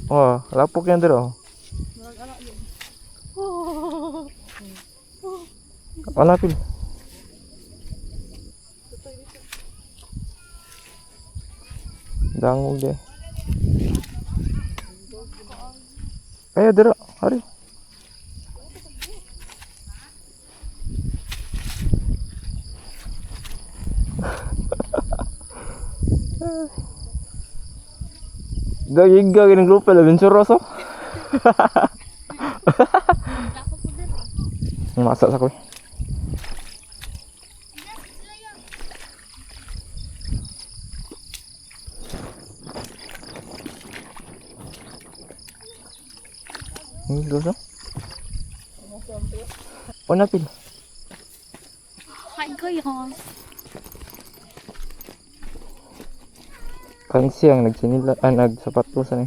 Wah, lapok yan dito. Alapil. Dangog deh. Ayo dero, hari. Gagiga gini grupo lah bencuroso. Masak aku. Ini dosa. Napil. Kain ko yun. Kan siang nagsinila, nagsapatos eh.